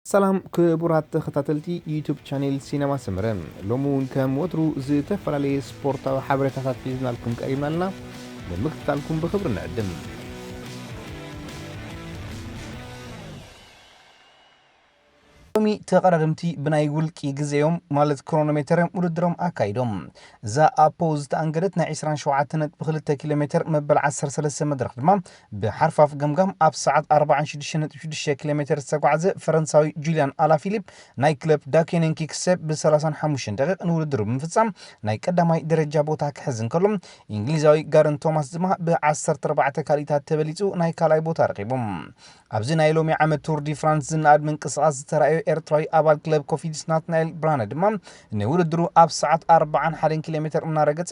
ሰላም ክቡራት ተኸታተልቲ ዩቱብ ቻኔል ሲነማ ሰመረ፣ ሎሚ እውን ከም ወትሩ ዝተፈላለየ ስፖርታዊ ሓበሬታታት ሒዝናልኩም ቀሪብና ኣለና። ንምክትታልኩም ብኽብሪ ንዕድም። ሎሚ ተቐዳደምቲ ብናይ ውልቂ ግዜዮም፣ ማለት ክሮኖሜተር እዮም ውድድሮም ኣካይዶም። እዛ ኣፖ ዝተኣንገደት ናይ ዕስራን ሸውዓተን ነጥቢ ክልተ ኪሎ ሜተር መበል ዓሰርተ ሰለስተ መድረኽ ድማ ብሓርፋፍ ገምጋም ኣብ ሰዓት ኣርባዓን ሽዱሽተ ነጥቢ ሽዱሽተ ኪሎ ሜተር ዝተጓዕዘ ፈረንሳዊ ጁልያን ኣላፊሊፕ ናይ ክለብ ዳኬነን ኪክሰፕ ብ ሰላሳን ሓሙሽተን ደቂቕ ንውድድሩ ብምፍጻም ናይ ቀዳማይ ደረጃ ቦታ ክሕዝ እንከሎ፣ እንግሊዛዊ ጋረን ቶማስ ድማ ብ ዓሰርተ ኣርባዕተ ካልኢታት ተበሊጹ ናይ ካልኣይ ቦታ ረኺቡ። ኣብዚ ናይ ሎሚ ዓመት ቱር ዲ ፍራንስ ዝነኣድ ምንቅስቓስ ዝተራእዮ ኤርትራዊ ኣባል ክለብ ኮፊድስ ናትናኤል ብርሃነ ድማ ንውድድሩ ኣብ ሰዓት ኣርባዓን ሓደን ኪሎ ሜተር እናረገጸ፣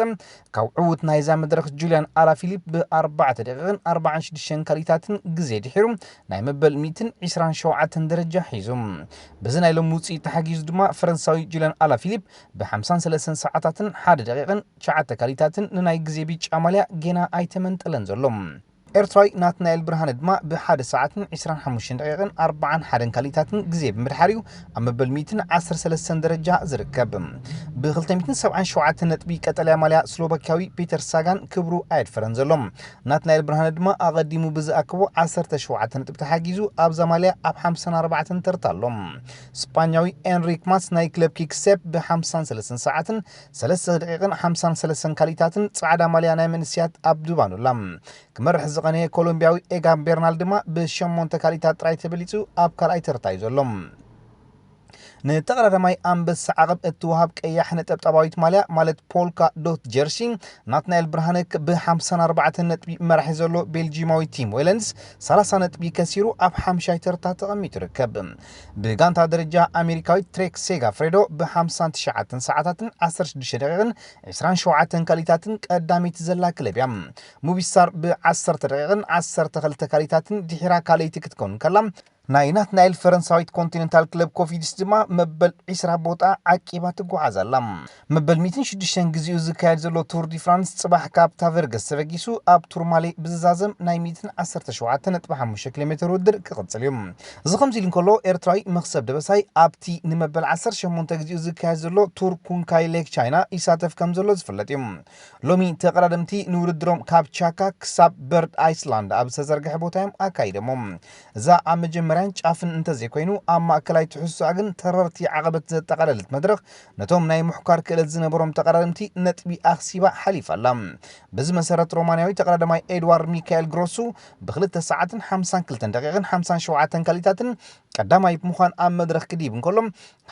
ካብ ዕዉት ናይዛ መድረኽ ጁልያን ኣላፊሊፕ ብ ኣርባዕተ ደቂቕን ኣርባዓን ሽዱሽተን ካልኢታትን ግዜ ድሒሩ ናይ መበል ሚእትን ዕስራን ሸውዓተን ደረጃ ሒዙ። በዚ ናይ ሎሚ ውጽኢት ተሓጊዙ ድማ ፈረንሳዊ ጁልያን ኣላፊሊፕ ብ ሓምሳን ሰለስተን ሰዓታትን ሓደ ደቂቕን ትሽዓተ ካልኢታትን ንናይ ግዜ ቢጫ ማልያ ጌና ኣይተመንጠለን ዘሎ። ኤርትራዊ ናትናኤል ብርሃነ ድማ ብሓደ ሰዓትን ዕስራን ሓሙሽተን ደቂቕን ኣርባዓን ሓደን ካልኢታትን ግዜ ብምድሓር እዩ ኣብ መበል ሚእትን ዓሰርተ ሰለስተን ደረጃ ዝርከብ። ብ ክልተ ሚእትን ሰብዓን ሸውዓተን ነጥቢ ቀጠልያ ማልያ ስሎቫክያዊ ፒተር ሳጋን ክብሩ ኣየድፈረን ዘሎ። ናትናኤል ብርሃነ ድማ ኣቐዲሙ ብዝኣከቦ ዓሰርተ ሸውዓተ ነጥቢ ተሓጊዙ ኣብዛ ማልያ ኣብ ሓምሳን ኣርባዕተን ተርታ ኣሎ። ስጳኛዊ ኤንሪክ ማስ ናይ ክለብ ኪክሴፕ ብ ሓምሳን ሰለስተን ሰዓትን ሰለስተ ደቂቕን ሓምሳን ሰለስተን ካልኢታትን ጻዕዳ ማልያ ናይ መንእሰያት ኣብ ዱባኑላ ክመርሕ ዝቐነየ ኮሎምቢያዊ ኤጋን ቤርናል ድማ ብሸሞንተ ካልኢታት ጥራይ ተበሊጹ ኣብ ካልኣይ ተርታ እዩ ዘሎ። ንተቐዳዳማይ ኣንበሳ ዓቐብ እትወሃብ ቀያሕ ነጠብጣባዊት ማልያ፣ ማለት ፖልካ ዶት ጀርሲ፣ ናትናኤል ብርሃነ ክ-፣ ብ ሓምሳን ኣርባዕተን ነጥቢ መራሒ ዘሎ ቤልጂማዊ ቲም ዌለንስ ሰላሳ ነጥቢ ከሲሩ ኣብ ሓምሻይ ተርታ ተቐሚጡ ይርከብ። ብጋንታ ደረጃ ኣሜሪካዊት ትሬክ ሴጋፍሬዶ ብ ሓምሳን ትሽዓተን ሰዓታትን ዓሰርተ ሽዱሽተ ደቂቕን ዕስራን ሸውዓተን ካልኢታትን ቀዳመይቲ ዘላ ክለብ እያ። ሙቪስታር ብ ዓሰርተ ደቂቕን ዓሰርተ ክልተ ካልኢታትን ድሒራ ካልኣይቲ ክትከውን ከላ፣ ናይ ናትናኤል ፈረንሳዊት ኮንቲነንታል ክለብ ኮፊድስ ድማ መበል ዕስራ ቦታ ዓቂባ ትጓዓዝ ኣላ። መበል ሚእትን ሽዱሽተን ግዜኡ ዝካየድ ዘሎ ቱር ዲ ፍራንስ ጽባሕ ካብ ታቨርገስ ተበጊሱ ኣብ ቱርማሌ ብዝዛዘም ናይ ሚእትን ዓሰርተ ሸውዓተ ነጥቢ ሓሙሽተ ኪሎ ሜተር ውድድር ክቕጽል እዩ። እዚ ከምዚ ኢሉ እንከሎ፣ ኤርትራዊ መኽሰብ ደበሳይ ኣብቲ ንመበል ዓሰርተ ሸሞንተ ግዜኡ ዝካየድ ዘሎ ቱር ኩንካይ ሌክ ቻይና ይሳተፍ ከም ዘሎ ዝፍለጥ እዩ። ሎሚ ተቐዳደምቲ ንውድድሮም ካብ ቻካ ክሳብ በርድ ኣይስላንድ ኣብ ዝተዘርግሐ ቦታ እዮም ኣካይደሞ። እዛ ኣብ መጀመርያን ጫፍን እንተዘይኮይኑ፣ ኣብ ማእከላይ ትሕዝቶኣ ግን ተረርቲ ዓቐበት ዘጠቓለለት መድረኽ፣ ነቶም ናይ ምሕኳር ክእለት ዝነበሮም ተቐዳደምቲ ነጥቢ ኣኽሲባ ሓሊፋ ኣላ። በዚ መሰረት፣ ሮማንያዊ ተቐዳዳማይ ኤድዋርድ ሚካኤል ግሮሱ ብክልተ ሰዓትን ሓምሳን ክልተን ደቂቕን ሓምሳን ሸውዓተን ካልኢታትን ቀዳማይ ብምዃን ኣብ መድረኽ ክድይብ እንከሎ፣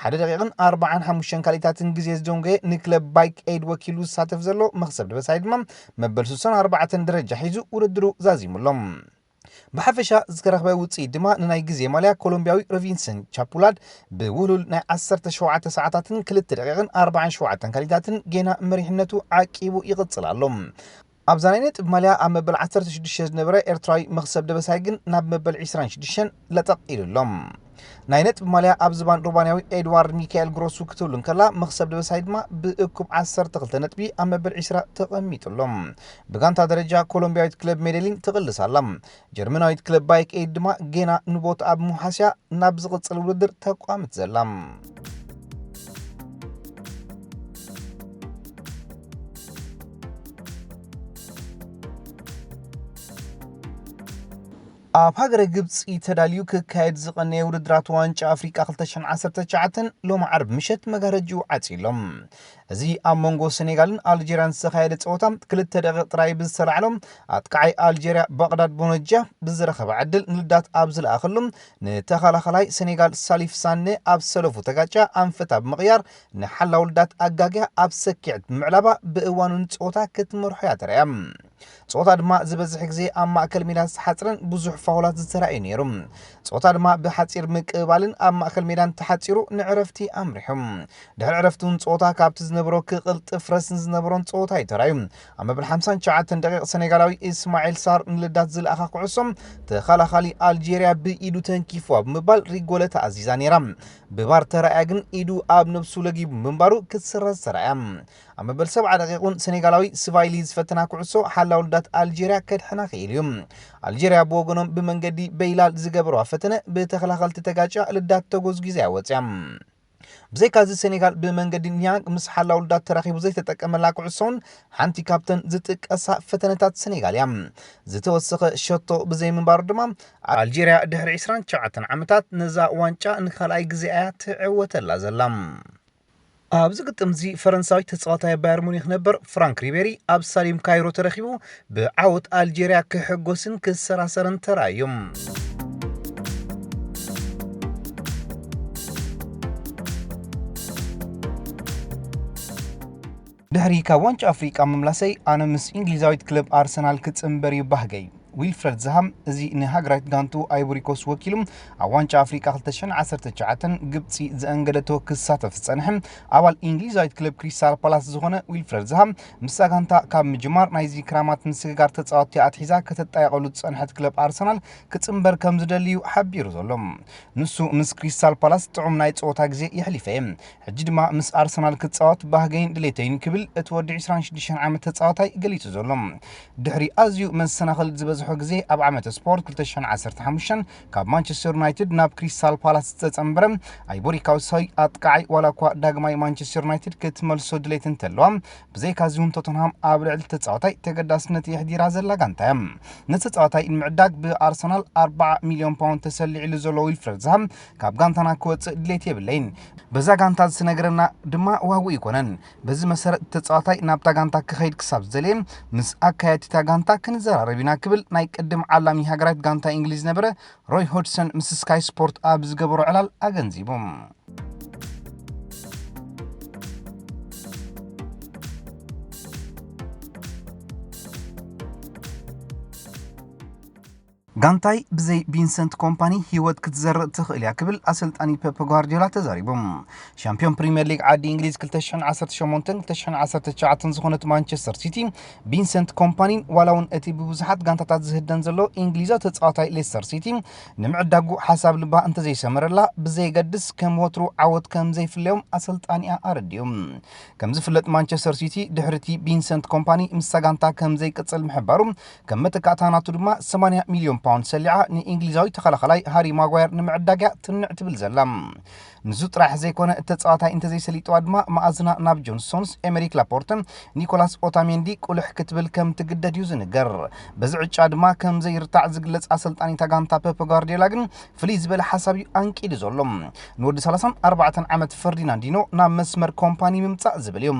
ሓደ ደቂቕን ኣርባዓን ሓሙሽተን ካልኢታትን ግዜ ዝደንጎየ ንክለብ ባይክ ኤድ ወኪሉ ዝሳተፍ ዘሎ መኽሰብ ደበሳይ ድማ መበል ስሳን ኣርባዕተን ደረጃ ሒዙ ውድድሩ ዛዚሙ ኣሎ። ብሓፈሻ ዝተረኽበ ውጽኢት ድማ ንናይ ግዜ ማልያ ኮሎምቢያዊ ሮቢንሰን ቻፑላድ ብውህሉል ናይ ዓሰርተ ሸውዓተ ሰዓታትን ክልተ ደቂቕን ኣርባዓን ሸውዓተን ካልኢታትን ጌና መሪሕነቱ ዓቂቡ ይቕጽል ኣሎ። ኣብዛ ናይ ነጥቢ ማልያ ኣብ መበል ዓሰርተ ሽዱሽተ ዝነበረ ኤርትራዊ መኽሰብ ደበሳይ ግን ናብ መበል ዕስራን ሽዱሽተን ለጠቕ ኢሉ ኣሎ። ናይ ነጥቢ ማልያ ኣብ ዝባን ሩባንያዊ ኤድዋርድ ሚካኤል ግሮሱ ክትህሉ እንከላ፣ መኽሰብ ደበሳይ ድማ ብእኩብ ዓሰርተ ክልተ ነጥቢ ኣብ መበል ዕስራ ተቐሚጡ ኣሎ። ብጋንታ ደረጃ ኮሎምቢያዊት ክለብ ሜደሊን ትቕልስ ኣላ። ጀርመናዊት ክለብ ባይክ ኤድ ድማ ጌና ንቦታ ኣብ ምውሓስያ ናብ ዝቕጽል ውድድር ተቋምት ዘላ። ኣብ ሃገረ ግብጺ ተዳልዩ ክካየድ ዝቐነየ ውድድራት ዋንጫ ኣፍሪቃ ክልተ ሽሕን ዓሰርተ ትሽዓተን ሎሚ ዓርቢ ምሸት መጋረጅኡ ዓጺሎም። እዚ ኣብ መንጎ ሰኔጋልን ኣልጀርያን ዝተኻየደ ጸወታ ክልተ ደቂቕ ጥራይ ብዝተላዕሎ ኣጥቃዓይ ኣልጀርያ ባቕዳድ ቦኖጃ ብዝረኸበ ዕድል ንልዳት ኣብ ዝለኣኸሉ፣ ንተኸላኸላይ ሰኔጋል ሳሊፍ ሳነ ኣብ ሰለፉ ተጋጫ ኣንፈታ ብምቕያር ንሓላው ልዳት ኣጋግያ ኣብ ሰኪዐት ብምዕላባ ብእዋኑ ንጸወታ ክትመርሖ እያ ተራእያ። ጸወታ ድማ ዝበዝሕ ግዜ ኣብ ማእከል ሜዳ ዝተሓጽረን ብዙሕ ፋውላት ዝተራእዩ ነይሩ። ጸወታ ድማ ብሓጺር ምቅብባልን ኣብ ማእከል ሜዳን ተሓጺሩ ንዕረፍቲ ኣምሪሑ። ድሕሪ ዕረፍቲ እውን ጸወታ ካብቲ ዝነበሮ ክቕልጥፍ ረስኒ ዝነበሮን ጸወታ እዩ ተራእዩ። ኣብ መበል ሓምሳን ትሽዓተን ደቂቕ ሰኔጋላዊ ኢስማዒል ሳር ንልዳት ዝለኣኻ ኩዕሶ ተኸላኻሊ ኣልጄርያ ብኢዱ ተንኪፍዋ ብምባል ሪጎለ ተኣዚዛ ነይራ። ብቫር ተራእያ ግን ኢዱ ኣብ ነብሱ ለጊቡ ምንባሩ ክትስረዝ ተራእያ። ኣብ መበል ሰብዓ ደቂቕ እውን ሰኔጋላዊ ስቫይሊ ዝፈተና ኩዕሶ ሓላ ውልዳት ኣልጀርያ ከድሕና ክኢሉ እዩ። ኣልጀርያ ብወገኖም ብመንገዲ በይላል ዝገበርዋ ፈተነ ብተኸላኸልቲ ተጋጭያ ልዳት ተጎዝጊዛ እያ ወፅያ። ብዘይካዚ ሴኔጋል ብመንገዲ ኒያንግ ምስ ሓላ ውልዳት ተራኺቡ ዘይተጠቀመላ ኩዕሶን ሓንቲ ካብተን ዝጥቀሳ ፈተነታት ሴኔጋል እያ። ዝተወሰኸ ሸቶ ብዘይምንባሩ ድማ ኣልጀርያ ድሕሪ ዕስራን ትሽዓተን ዓመታት ነዛ ዋንጫ ንኻልኣይ ግዜ እያ ትዕወተላ ዘላ። ኣብዚ ግጥም እዚ ፈረንሳዊ ተጻዋታይ ባየር ሙኒክ ነበር ፍራንክ ሪቤሪ ኣብ ስታዲየም ካይሮ ተረኺቡ ብዓወት ኣልጀርያ ክሕጎስን ክሰራሰርን ተራእዩ። ድሕሪ ካብ ዋንጫ ኣፍሪቃ ምምላሰይ ኣነ ምስ እንግሊዛዊት ክለብ ኣርሰናል ክጽንበር እዩ ባህገይ። ዊልፍረድ ዛሃ፣ እዚ ንሃገራዊት ጋንቱ ኣይቮሪኮስ ወኪሉ ኣብ ዋንጫ ኣፍሪቃ ክልተ ሽሕን ዓሰርተ ትሽዓተን ግብጺ ዘአንገደቶ ክሳተፍ ዝጸንሐ ኣባል እንግሊዛዊት ክለብ ክሪስታል ፓላስ ዝኾነ ዊልፍረድ ዛሃ፣ ምስታ ጋንታ ካብ ምጅማር ናይዚ ክራማት ምስግጋር ተጻወትቲ ኣትሒዛ ከተጣየቐሉ ዝጸንሐት ክለብ ኣርሰናል ክጽንበር ከም ዝደሊ እዩ ሓቢሩ ዘሎ። ንሱ ምስ ክሪስታል ፓላስ ጥዑም ናይ ጸወታ ግዜ የሕሊፈ እየ። ሕጂ ድማ ምስ ኣርሰናል ክጻወት ባህገይን ድሌተይን ክብል እቲ ወዲ ዕስራን ሽዱሽተን ዓመት ተጻዋታይ ገሊጹ ዘሎ። ድሕሪ ኣዝዩ መሰናኽል ዝበዝሖ ግዜ ኣብ ዓመተ ስፖርት ክልተ ሽሕን ዓሰርተ ሓሙሽተን ካብ ማንቸስተር ዩናይትድ ናብ ክሪስታል ፓላስ ዝተጸንበረ ኣይቦሪካውሳዊ ኣጥቃዓይ ዋላ እኳ ዳግማይ ማንቸስተር ዩናይትድ ክትመልሶ ድሌት እንተለዋ፣ ብዘይካዚ እውን ቶተንሃም ኣብ ልዕሊ ተጻዋታይ ተገዳስነት የሕዲራ ዘላ ጋንታ እያ። ነቲ ተጻዋታይ ንምዕዳግ ብኣርሰናል ኣርባዓ ሚልዮን ፓውንድ ተሰሊዕሉ ዘሎ ዊልፍረድ ዛሃ ካብ ጋንታና ክወጽእ ድሌት የብለይን። በዛ ጋንታ ዝተነገረና ድማ ዋግኡ ኣይኮነን። በዚ መሰረት ተጻዋታይ ናብታ ጋንታ ክኸይድ ክሳብ ዝደለየ ምስ ኣካየድቲ እታ ጋንታ ክንዘራረብ ኢና ክብል ናይ ቅድም ዓላሚ ሃገራዊት ጋንታ እንግሊዝ ዝነበረ ሮይ ሆድሰን ምስ ስካይ ስፖርት ኣብ ዝገበሮ ዕላል ኣገንዚቡ። ጋንታይ ብዘይ ቪንሰንት ኮምፓኒ ህይወት ክትዘርእ ትኽእል እያ ክብል ኣሰልጣኒ ፔፕ ጓርዲዮላ ተዛሪቡ። ሻምፒዮን ፕሪምየር ሊግ ዓዲ እንግሊዝ ክልተ ሽሕን ዓሰርተ ሸሞንተን ክልተ ሽሕን ዓሰርተ ትሽዓተን ዝኾነት ማንቸስተር ሲቲ ቪንሰንት ኮምፓኒን ዋላ እውን እቲ ብብዙሓት ጋንታታት ዝህደን ዘሎ እንግሊዛዊ ተጻዋታይ ሌስተር ሲቲ ንምዕዳጉ ሓሳብ ልባ እንተዘይሰመረላ ብዘይገድስ ከም ወትሩ ዓወት ከም ዘይፍለዮም ኣሰልጣኒኣ ኣረዲኡ። ከም ዝፍለጥ ማንቸስተር ሲቲ ድሕሪ እቲ ቪንሰንት ኮምፓኒ ምስታ ጋንታ ከም ዘይቅጽል ምሕባሩ ከም መተካእታ ናቱ ድማ ሰማንያ ሚልዮን ፓውንድ ሰሊዓ ንእንግሊዛዊ ተኸላኸላይ ሃሪ ማጓየር ንምዕዳግ እያ ትንዕ ትብል ዘላ። ንሱ ጥራሕ ዘይኮነ እቲ ተጻዋታይ እንተዘይሰሊጥዋ ድማ መኣዝና ናብ ጆን ስቶንስ፣ ኤመሪክ ላፖርተ፣ ኒኮላስ ኦታሜንዲ ቁልሕ ክትብል ከም ትግደድ እዩ ዝንገር። በዚ ዕጫ ድማ ከም ዘይርታዕ ዝግለጽ ኣሰልጣኒ እታ ጋንታ ፔፕ ጓርዲዮላ ግን ፍልይ ዝበለ ሓሳብ እዩ ኣንቂዱ ዘሎ። ንወዲ ሰላሳን ኣርባዕተን ዓመት ፈርዲናንዲኖ ናብ መስመር ኮምፓኒ ምምጻእ ዝብል እዩ።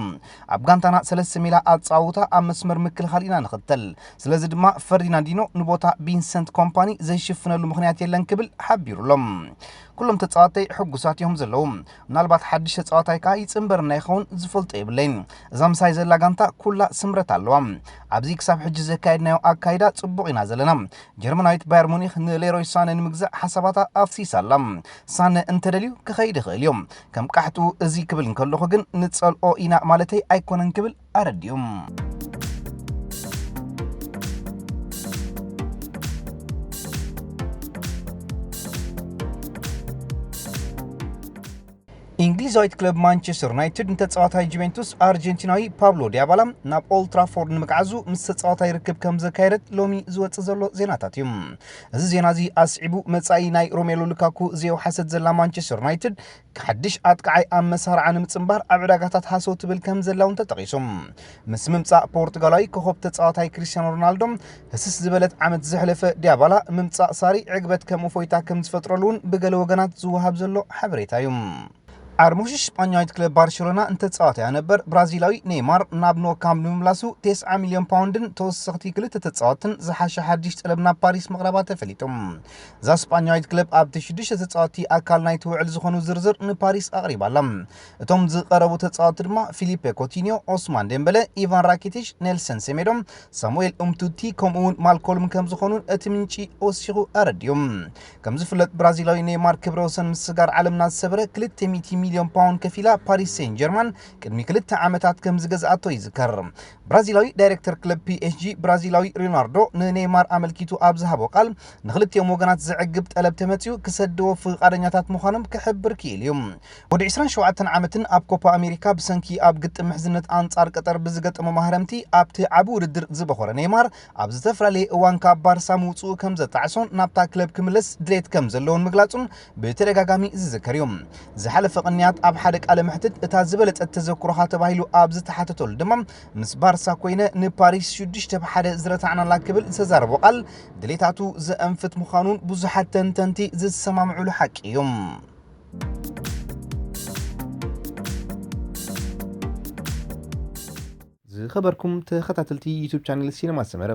ኣብ ጋንታና ሰለስተ ሜላ ኣጻውታ ኣብ መስመር ምክልኻል ኢና ንኽተል። ስለዚ ድማ ፈርዲናንዲኖ ንቦታ ቪንሰንት ኮምፓኒ ዘይሽፍነሉ ምኽንያት የለን ክብል ሓቢሩሎም። ኩሎም ተጻዋተይ ሕጉሳት እዮም ዘለዉ። ምናልባት ሓድሽ ተጻዋታይ ከኣ ይጽንበርና ይኸውን ዝፈልጦ የብለይን። እዛ ምሳይ ዘላ ጋንታ ኩላ ስምረት ኣለዋ። ኣብዚ ክሳብ ሕጂ ዘካየድናዮ ኣካይዳ ጽቡቕ ኢና ዘለና። ጀርመናዊት ባየር ሙኒክ ንሌሮይ ሳነ ንምግዛእ ሓሳባታ ኣፍሲሳ ኣላ። ሳነ እንተደልዩ ክኸይድ ይኽእል እዩ። ከም ቃሕቱ እዚ ክብል እንከለኹ ግን ንጸልኦ ኢና ማለተይ ኣይኮነን ክብል ኣረዲኡ። እንግሊዛዊት ክለብ ማንቸስተር ዩናይትድ ንተጻዋታይ ጁቬንቱስ ኣርጀንቲናዊ ፓብሎ ዲያባላ ናብ ኦልድ ትራፎርድ ንምግዓዙ ምስ ተጻዋታይ ርክብ ከም ዘካየደት ሎሚ ዝወጽእ ዘሎ ዜናታት እዩ። እዚ ዜና እዚ ኣስዒቡ መጻኢ ናይ ሮሜሎ ሉካኩ ዘየውሓሰት ዘላ ማንቸስተር ዩናይትድ ሓድሽ ኣጥቃዓይ ኣብ መሳርዓ ንምጽንባር ኣብ ዕዳጋታት ሃሰው ትብል ከም ዘላ እውን ተጠቒሱ። ምስ ምምጻእ ፖርቱጋላዊ ኮኸብ ተጻዋታይ ክሪስቲያኖ ሮናልዶ ህስስ ዝበለት ዓመት ዘሕለፈ ዲያባላ ምምጻእ ሳሪ ዕግበት ከም እፎይታ ከም ዝፈጥረሉ እውን ብገለ ወገናት ዝወሃብ ዘሎ ሓበሬታ እዩ። ዓርሞሽ ስጳኛዊት ክለብ ባርሴሎና እንተጻዋተያ ነበር ብራዚላዊ ኔይማር ናብ ኖ ካምፕ ንምምላሱ ተስዓ ሚልዮን ፓውንድን ተወሰኽቲ ክልተ ተጻወትን ዝሓሸ ሓድሽ ጠለብ ናብ ፓሪስ ምቕራባ ተፈሊጡ። እዛ ስጳኛዊት ክለብ ኣብቲ ሽዱሽተ ተጻወቲ ኣካል ናይቲ ውዕል ዝኾኑ ዝርዝር ንፓሪስ ኣቕሪባ ኣላ። እቶም ዝቐረቡ ተጻወቲ ድማ ፊሊፔ ኮቲኒዮ፣ ኦስማን ዴምበለ፣ ኢቫን ራኪቲች፣ ኔልሰን ሴሜዶ፣ ሳሙኤል ኡምቱቲ ከምኡ እውን ማልኮልም ከም ዝኾኑን እቲ ምንጪ ወሲኹ ኣረዲኡ። ከም ዝፍለጥ ብራዚላዊ ኔይማር ክብረ ወሰን ምስጋር ዓለምና ዝሰበረ ክልተ ሚእቲ ሚልዮን ፓውንድ ከፊላ ፓሪስ ሴን ጀርማን ቅድሚ ክልተ ዓመታት ከም ዝገዝኣቶ ይዝከር። ብራዚላዊ ዳይሬክተር ክለብ ፒ ኤስ ጂ ብራዚላዊ ሪናርዶ ንኔይማር ኣመልኪቱ ኣብ ዝሃቦ ቃል፣ ንክልቲኦም ወገናት ዘዕግብ ጠለብ ተመጺኡ ክሰድዎ ፍቓደኛታት ምዃኖም ክሕብር ክኢል እዩ። ወዲ ዕስራን ሸውዓተን ዓመትን ኣብ ኮፓ ኣሜሪካ ብሰንኪ ኣብ ግጥም ምሕዝነት ኣንጻር ቀጠር ብዝገጠሞ ማህረምቲ ኣብቲ ዓቢ ውድድር ዝበኾረ ኔይማር ኣብ ዝተፈላለየ እዋን ካብ ባርሳ ምውፅኡ ከም ዘጣዕሶን ናብታ ክለብ ክምለስ ድሌት ከም ዘለዎን ምግላጹን ብተደጋጋሚ ዝዝከር እዩ። ዝሓለፈ ቅንያት ኣብ ሓደ ቃለ መሕትት እታ ዝበለጸት ተዘክሮኻ ተባሂሉ ኣብ ዝተሓተተሉ ድማ ምስ ባርሳ ኮይነ ንፓሪስ ሽዱሽተ ብ ሓደ ዝረታዕናላ ክብል ዝተዛረቦ ቃል ድሌታቱ ዘእንፍት ምዃኑን ብዙሓት ተንተንቲ ዝሰማምዑሉ ሓቂ እዩ። ዝኸበርኩም ተኸታተልቲ ዩቱብ ቻነል ሲነማ ሰመረ፣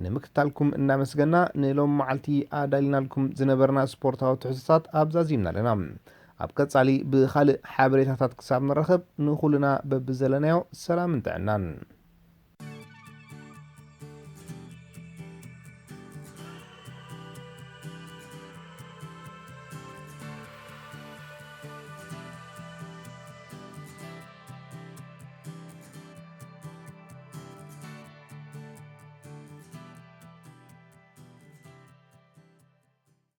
ንምክትታልኩም እናመስገና ንሎም መዓልቲ ኣዳሊናልኩም ዝነበርና ስፖርታዊ ትሕዝቶታት ኣብዛዚምና ኣለና። ኣብ ቀጻሊ ብኻልእ ሓበሬታታት ክሳብ ንራኸብ ንኹልና በብዘለናዮ ሰላምን ጥዕናን።